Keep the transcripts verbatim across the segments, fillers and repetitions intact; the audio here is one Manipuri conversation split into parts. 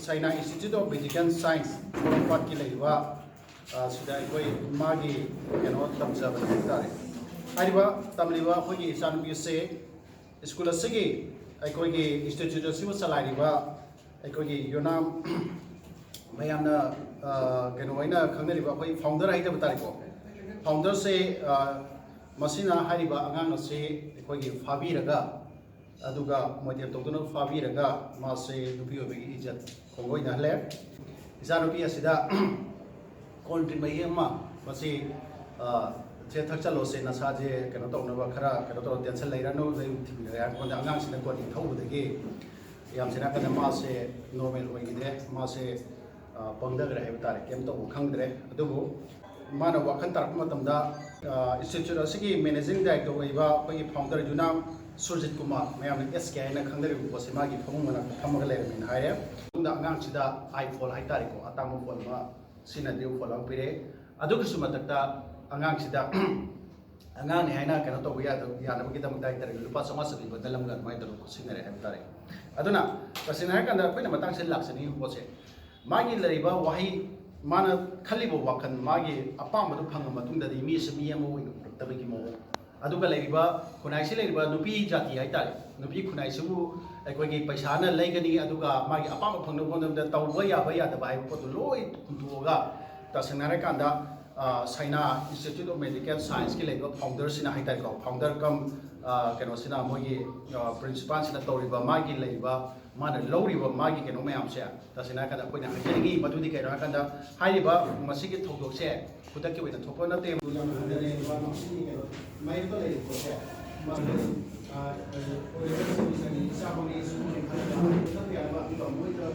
Saina Institute of Medical Science ꯄꯣꯔꯣꯝꯄꯥꯠꯀꯤ ꯂꯩꯔꯤꯕ, ꯑ, ꯁꯤꯗ ꯑꯩꯈꯣꯏ ꯃꯥꯒꯤ ꯀꯩꯅꯣ ꯇꯝꯖꯕꯅꯤ ꯍꯥꯏꯕ ꯇꯥꯔꯦ꯫ ꯍꯥꯏꯔꯤꯕ ꯇꯝꯂꯤꯕ ꯑꯩꯈꯣꯏꯒꯤ ꯏꯆꯥꯅꯨꯄꯤꯁꯦ ꯁ꯭ꯀꯨꯜ ꯑꯁꯤꯒꯤ, ꯑꯩꯈꯣꯏꯒꯤ ꯏꯟꯁꯇꯤꯇ꯭ꯌꯨꯠ ꯑꯁꯤꯕꯨ ꯆꯂꯥꯏꯔꯤꯕ ꯑꯩꯈꯣꯏꯒꯤ ꯌꯨꯅꯥꯝ, ꯃꯌꯥꯝꯅ, ꯑ, ꯀꯩꯅꯣ ꯑꯣꯏꯅ ꯈꯪꯅꯔꯤꯕ ꯑꯩꯈꯣꯏ ꯐꯥꯎꯟꯗꯔ ꯍꯥꯏꯖꯕ ꯇꯥꯔꯦꯀꯣ꯫ ꯐꯥꯎꯟꯗꯔꯁꯦ, ꯑ, ꯃꯁꯤꯅ ꯍꯥꯏꯔꯤꯕ ꯑꯉꯥꯡ ꯑꯁꯤ ꯑꯩꯈꯣꯏꯒꯤ ꯐꯥꯕꯤꯔꯒ, ꯑꯗꯨꯒ ꯃꯣꯏꯊꯦꯝ ꯇꯧꯗꯨꯅ ꯐꯥꯕꯤꯔꯒ ꯃꯥꯁꯦ ꯅꯨꯄꯤ ꯑꯣꯏꯕꯒꯤ ꯏꯖꯠ ꯈꯣꯡꯒꯣꯏꯅꯍꯜꯂꯦ꯫ ꯏꯆꯥꯅꯨꯄꯤ ꯑꯁꯤꯗ ꯀꯣꯜ ꯗ꯭ꯔꯤꯡ ꯃꯍꯤ ꯑꯃ, ꯃꯁꯤ, ꯑ, ꯁꯦ ꯊꯛꯆꯜꯂꯣꯁꯦ, ꯅꯁꯥꯁꯦ ꯀꯩꯅꯣ ꯇꯧꯅꯕ, ꯈꯔ ꯀꯩꯅꯣ ꯇꯧꯔ, ꯇꯦꯟꯁꯟ ꯂꯩꯔꯅꯨ, ꯅꯌꯨꯝ ꯊꯤꯟꯕꯤꯔꯒꯦ ꯍꯥꯏꯔꯛꯄꯗ ꯑꯉꯥꯡꯁꯤꯅ ꯀꯣꯜ ꯗ꯭ꯔꯤꯡ ꯊꯧꯕꯗꯒꯤ ꯌꯥꯝ ꯁꯤꯅ ꯀꯟꯅ ꯃꯥꯁꯦ ꯅꯣꯔꯃꯦꯜ ꯑꯣꯏꯈꯤꯗ꯭ꯔꯦ, ꯃꯥꯁꯦ, ꯑ, ꯄꯪꯊꯈ꯭ꯔꯦ ꯍꯥꯏꯕ ꯇꯥꯔꯦ, ꯀꯩꯝ ꯇꯧꯕ ꯈꯪꯗ꯭ꯔꯦ꯫ ꯑꯗꯨꯕꯨ ꯃꯥꯅ ꯋꯥꯈꯜ ꯇꯥꯔꯛꯄ ꯃꯇꯝꯗ, ꯑ, ꯏꯟꯁꯇꯤꯇ꯭ꯌꯨꯠ ꯑꯁꯤꯒꯤ ꯃꯦꯅꯦꯖꯤꯡ ꯗꯥꯏꯔꯦꯛꯇꯔ ꯑꯣꯏꯕ ꯑꯩꯈꯣꯏꯒꯤ ꯐꯥꯎꯟꯗꯔ ꯌꯨꯅꯥꯝ ꯁꯨꯔꯖꯤꯠ ꯀꯨꯃꯥꯔ, ꯃꯌꯥꯝꯅ ꯑꯦꯁ ꯀꯦ ꯍꯥꯏꯅ ꯈꯪꯅꯔꯤꯕ ꯄꯣꯠꯁꯦ, ꯃꯥꯒꯤ ꯐꯃꯨꯡ ꯃꯅꯥꯛꯇ ꯐꯝꯃꯒ ꯂꯩꯔꯝꯃꯦꯅ ꯍꯥꯏꯔꯦ꯫ ꯃꯇꯨꯡꯗ ꯑꯉꯥꯡꯁꯤꯗ iPhone ꯍꯥꯏꯇꯥꯔꯦꯀꯣ, ꯑꯇꯥꯡꯕ ꯐꯣꯟ ꯑꯃ ꯁꯤꯖꯤꯟꯅꯗ꯭ꯔꯤꯕ ꯐꯣꯟ ꯑꯃ ꯄꯤꯔꯛꯑꯦ꯫ ꯑꯗꯨꯒꯤꯁꯨ ꯃꯊꯛꯇ ꯑꯉꯥꯡꯁꯤꯗ ꯑꯉꯥꯡꯅꯤ ꯍꯥꯏꯅ ꯀꯩꯅꯣ ꯇꯧꯕ ꯌꯥꯗꯕ, ꯌꯥꯅꯕꯒꯤꯗꯃꯛꯇ ꯍꯥꯏꯇꯥꯔꯦ, ꯂꯨꯄꯥ ꯆꯥꯝꯃꯉꯥ ꯆꯥꯝꯃꯔꯤ ꯕꯗꯜ ꯑꯃꯒ ꯑꯗꯨꯃꯥꯏꯅ ꯇꯧꯔꯒ ꯁꯤꯖꯤꯟꯅꯔꯦ ꯍꯥꯏꯕ ꯇꯥꯔꯦ꯫ ꯑꯗꯨꯅ ꯇꯁꯦꯡꯅ ꯍꯥꯏꯔꯀꯥꯟꯗ ꯑꯩꯈꯣꯏꯅ ꯃꯇꯥꯡꯁꯤꯗ ꯂꯥꯛꯆꯅꯤꯡꯉꯤꯕ ꯄꯣꯠꯁꯦ, ꯃꯥꯒꯤ ꯂꯩꯔꯤꯕ ꯋꯥꯍꯩ, ꯃꯥꯅ ꯈꯜꯂꯤꯕ ꯋꯥꯈꯜ, ꯃꯥꯒꯤ ꯑꯄꯥꯝꯕꯗꯨ ꯐꯪꯉ ꯃꯇꯨꯡꯗꯗꯤ ꯃꯤꯁꯦ ꯃꯤ ꯑꯃ ꯑꯣꯏꯅ ꯎꯔꯛꯇꯕꯒꯤ ꯃꯑꯣꯡ, ꯑꯗꯨꯒ ꯂꯩꯔꯤꯕ ꯈꯨꯟꯅꯥꯏꯁꯤ ꯂꯩꯔꯤꯕ ꯅꯨꯄꯤ ꯖꯥꯇꯤ ꯍꯥꯏꯇꯥꯔꯦ, ꯅꯨꯄꯤ ꯈꯨꯟꯅꯥꯏꯁꯤꯕꯨ ꯑꯩꯈꯣꯏꯒꯤ ꯄꯩꯁꯥꯅ ꯂꯩꯒꯅꯤ, ꯑꯗꯨꯒ ꯃꯥꯒꯤ ꯑꯄꯥꯝꯕ ꯐꯪꯅꯕ ꯍꯣꯠꯅꯕꯗ ꯇꯧꯕ ꯌꯥꯕ ꯌꯥꯗꯕ ꯍꯥꯏꯕ ꯄꯣꯠꯇꯨ ꯂꯣꯏ ꯍꯨꯟꯗꯣꯛꯑꯒ, ꯇꯁꯦꯡꯅ ꯍꯥꯏꯔꯀꯥꯟꯗ, ꯑ, ꯁꯥꯏꯅꯥ ꯏꯟꯁꯇꯤꯇ꯭ꯌꯨꯠ ꯑꯣꯐ ꯃꯦꯗꯤꯀꯦꯜ ꯁꯥꯏꯟꯁꯀꯤ ꯂꯩꯔꯤꯕ ꯐꯥꯎꯟꯗꯔꯁꯤꯅ ꯍꯥꯏꯇꯥꯔꯦꯀꯣ, ꯐꯥꯎꯟꯗꯔ ꯀꯝ, ꯑ, ꯀꯩꯅꯣꯁꯤꯅ, ꯃꯣꯏꯒꯤ, ꯑ, ꯄ꯭ꯔꯤꯟꯁꯤꯄꯥꯜꯁꯤꯅ ꯇꯧꯔꯤꯕ ꯃꯥꯒꯤ ꯂꯩꯔꯤꯕ, ꯃꯥꯅ ꯂꯧꯔꯤꯕ ꯃꯥꯒꯤ ꯀꯩꯅꯣ ꯃꯌꯥꯝꯁꯦ, ꯇꯁꯦꯡꯅ ꯍꯥꯏꯔꯀꯥꯟꯗ ꯑꯩꯈꯣꯏꯅ ꯍꯥꯏꯖꯅꯤꯡꯉꯤ ꯃꯗꯨꯗꯤ ꯀꯩꯅꯣ ꯍꯥꯏꯔꯀꯥꯟꯗ, ꯍꯥꯏꯔꯤꯕ ꯃꯁꯤꯒꯤ ꯊꯧꯗꯣꯛꯁꯦ ꯈꯨꯗꯛꯀꯤ ꯑꯣꯏꯅ ꯊꯣꯛꯄ ꯅꯠꯇꯦ꯫ ꯃꯌꯦꯛꯇ ꯂꯩꯔꯤꯕ ꯄꯣꯠꯁꯦ, ꯃꯁꯤ, ꯑ, ꯑꯣꯏꯔꯤꯕ ꯁꯤꯃꯤꯁꯇꯔꯒꯤ ꯏꯆꯥ ꯐꯥꯎꯅꯤ ꯁ꯭ꯀꯨꯜꯒꯤ ꯈꯜꯂꯒ ꯈꯨꯗꯛꯇ ꯌꯥꯕ, ꯑꯗꯨꯒ ꯃꯣꯏꯗ,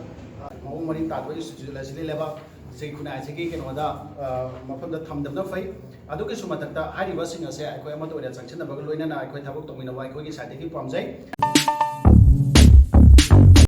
ꯑ, ꯃꯑꯣꯡ ꯃꯔꯤꯟ ꯇꯥꯗꯕ ꯏꯟꯁꯇꯤꯇ꯭ꯌꯨꯁꯟ ꯑꯁꯤꯗ ꯂꯩꯕꯥꯛ ꯁꯤ ꯈꯨꯟꯅꯥꯏ ꯑꯁꯤꯒꯤ ꯀꯩꯅꯣꯗ, ꯑ, ꯃꯐꯝꯗ ꯊꯝꯗꯕꯅ ꯐꯩ꯫ ꯑꯗꯨꯒꯤꯁꯨ ꯃꯊꯛꯇ ꯍꯥꯏꯔꯤꯕꯁꯤꯡ ꯑꯁꯦ ꯑꯩꯈꯣꯏ ꯑꯃꯠꯇ ꯑꯣꯏꯅ ꯆꯪꯁꯤꯟꯅꯕꯒ ꯂꯣꯏꯅꯅ ꯑꯩꯈꯣꯏ ꯊꯕꯛ ꯇꯧꯃꯤꯟꯅꯕ ꯑꯩꯈꯣꯏꯒꯤ ꯁꯥꯏꯠꯇꯒꯤ ꯄꯥꯝꯖꯩ꯫